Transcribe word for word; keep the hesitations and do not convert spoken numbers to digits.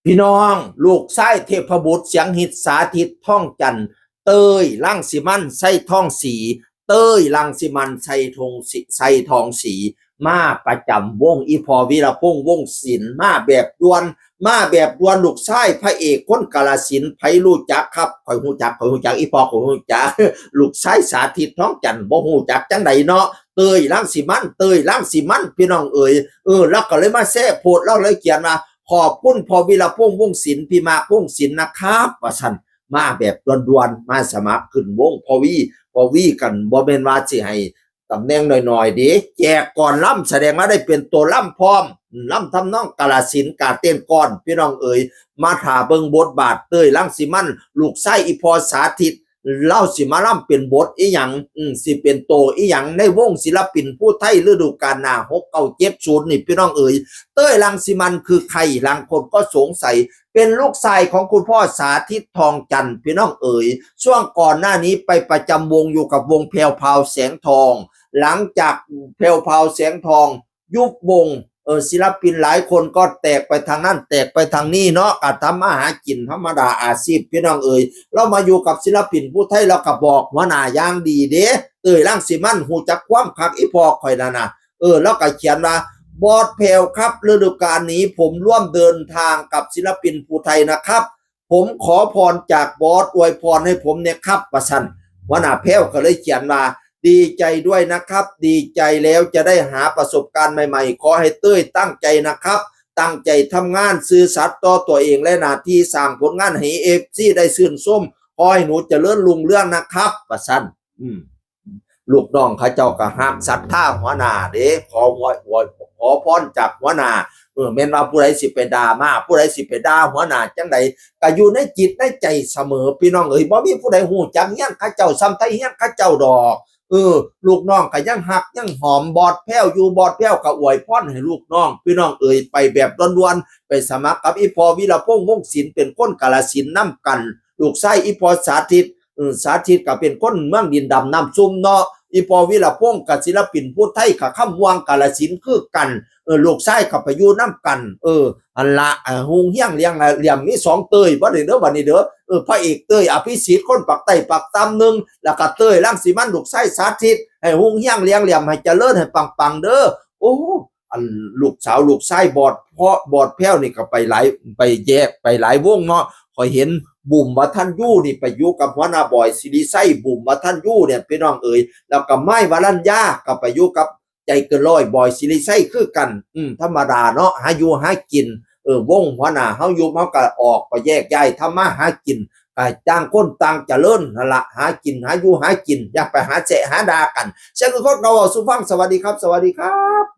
พี่น้อง ลูกชายเทพบุตร เสียงฮิต สาธิต ทองจันทร์ เต้ย รังสิมันต์ ไซทองศรี เต้ย รังสิมันต์ ไซทองศรี ไซทองศรี มาประจำวง อีพ่อวีรพงษ์ วงศ์ศิลป์ มาแบบด่วน มาแบบด่วน ลูกชายพระเอกคนกาฬสินธุ์ ไผฮู้จักครับ ข้อยฮู้จัก ข้อยฮู้จัก อีพ่อข้อยฮู้จัก ลูกชายสาธิต ทองจันทร์ บ่ฮู้จักจั่งใดเนาะ เต้ย รังสิมันต์ เต้ย รังสิมันต์ พี่น้องเอ๋ย เออ แล้วก็เลยมาแชร์โพสต์ แล้วเลยเขียนว่า ขอบคุณพ่อวีรพงษ์ วงศ์ศิลป์ พี่มาร์ค วงศ์ศิลป์นะครับ ว่าซั่น มาแบบด่วนๆ มาสมัครขึ้นวง พ่อวี พ่อวีกัน บ่แม่นว่าสิให้ตำแหน่งน้อยๆ เด้ แจกก่อนลำ แสดงว่าได้เป็นตัวลำพร้อม ลำทำนองกาฬสินธุ์ กาเต้นก่อน พี่น้องเอ๋ย มาถ่าเบิ่งบทบาทเต้ย รังสิมันต์ ลูกชายอีพ่อสาธิต ลาวสิมาลำเป็นบทอีหยัง อืม สิเป็นโตอีหยังในวงศิลปินผู้ไทยฤดูกาลหน้า หกเก้าเจ็ดศูนย์ นี่ พี่น้องเอ๋ย เต้ย รังสิมันต์ คือใคร หลายคนก็สงสัย เป็นลูกชายของคุณพ่อสาธิต ทองจันทร์ พี่น้องเอ๋ย ช่วงก่อนหน้านี้ไปประจำวงอยู่กับวงแพรวพราว แสงทอง หลังจากแพรวพราว แสงทอง ยุบวง เออ ศิลปินหลายคนก็แตกไปทางนั้น แตกไปทางนี้เนาะ ก็ทำมาหากินธรรมดาอาชีพ พี่น้องเอ๋ย เรามาอยู่กับศิลปินผู้ไทย เราก็บอกหัวหน้าอย่างดีเด้ เต้ย รังสิมันต์ ฮู้จักความคัก อีพ่อข่อยนั่นน่ะ เออ แล้วก็เขียนว่า บอสแพรวครับ ฤดูกาลนี้ผมร่วมเดินทางกับศิลปินผู้ไทยนะครับ ผมขอพรจากบอส อวยพรให้ผมเนี่ยครับ ว่าซั่น หัวหน้าแพรวก็เลยเขียนว่า ดีใจด้วยนะครับ ดีใจแล้วจะได้หาประสบการณ์ใหม่ๆ ขอให้เต้ยตั้งใจนะครับ ตั้งใจทำงาน ซื่อสัตย์ต่อตัวเองและหน้าที่ สร้างผลงานให้ เอฟซี ได้ชื่นชม ขอให้หนูเจริญรุ่งเรืองนะครับ ว่าซั่น อืม ลูกน้องเขาเจ้าก็ฮักศรัทธาหัวหน้าเด้ ขออวย อวย ขอพรจากหัวหน้า เออ แม่นว่าผู้ใดสิไปด่ามา ผู้ใดสิไปด่าหัวหน้าจั่งใด ก็อยู่ในจิตในใจเสมอ พี่น้องเอ๋ย บ่มีผู้ใดฮู้จักเฮียนเขาเจ้าส่ำไทเฮียนเขาเจ้าดอก เออ ลูกน้องก็ยังฮักยังหอมบอสแพรวอยู่ บอสแพรวก็อวยพรให้ลูกน้อง พี่น้องเอ๋ย ไปแบบด่วนๆ ไปสมัครกับอีพ่อวีรพงษ์ วงศ์ศิลป์ เป็นคนกาฬสินธุ์นำกัน ลูกชายอีพ่อสาธิต เออ สาธิตก็เป็นคนเมืองดินดำน้ำซุ่มเนาะ อีพ่อวีรพงษ์ก็ศิลปินผู้ไทย ก็คำม่วงกาฬสินธุ์คือกัน เออ ลูกชายก็ไปอยู่นำกัน เออ อันละ เออ ฮุงเฮียงเลียงเหลี่ยมมีสองเต้ย บ่ได้เด้อ บัดนี้เด้อ เออ พระเอกเต้ย อภิสิทธิ์ คนปากใต้ปากตำหนึ่ง แล้วก็เต้ย รังสิมันต์ ลูกชายสาธิต ให้ฮุงเฮียงเลียงเหลี่ยม ให้เจริญ ให้ปังๆ เด้อ โอ้ อันลูกสาวลูกชายบอส เพราะบอสแพรวนี่ก็ไปหลาย ไปแยกไปหลายวงเนาะ ข้อยเห็นบุ๋มวัฒนยูนี่ไปอยู่กับหัวหน้าบอยศิริชัย บุ๋มวัฒนยูเนี่ย พี่น้องเอ๋ย แล้วก็ไม้วรัญญาก็ไปอยู่กับใจเกินร้อย บอยศิริชัยคือกัน อืม ธรรมดาเนาะ หาอยู่หากิน เออ วงหัวหน้าเฮายุบ เฮาก็ออกไปแยกย้ายทำมาหากิน ก็ต่างคนต่างเจริญนั่นละ หากิน หาอยู่หากิน อย่าไปหาแซะหาด่ากัน เช่นคือคนเก่า สู่ฟัง สวัสดีครับ สวัสดีครับ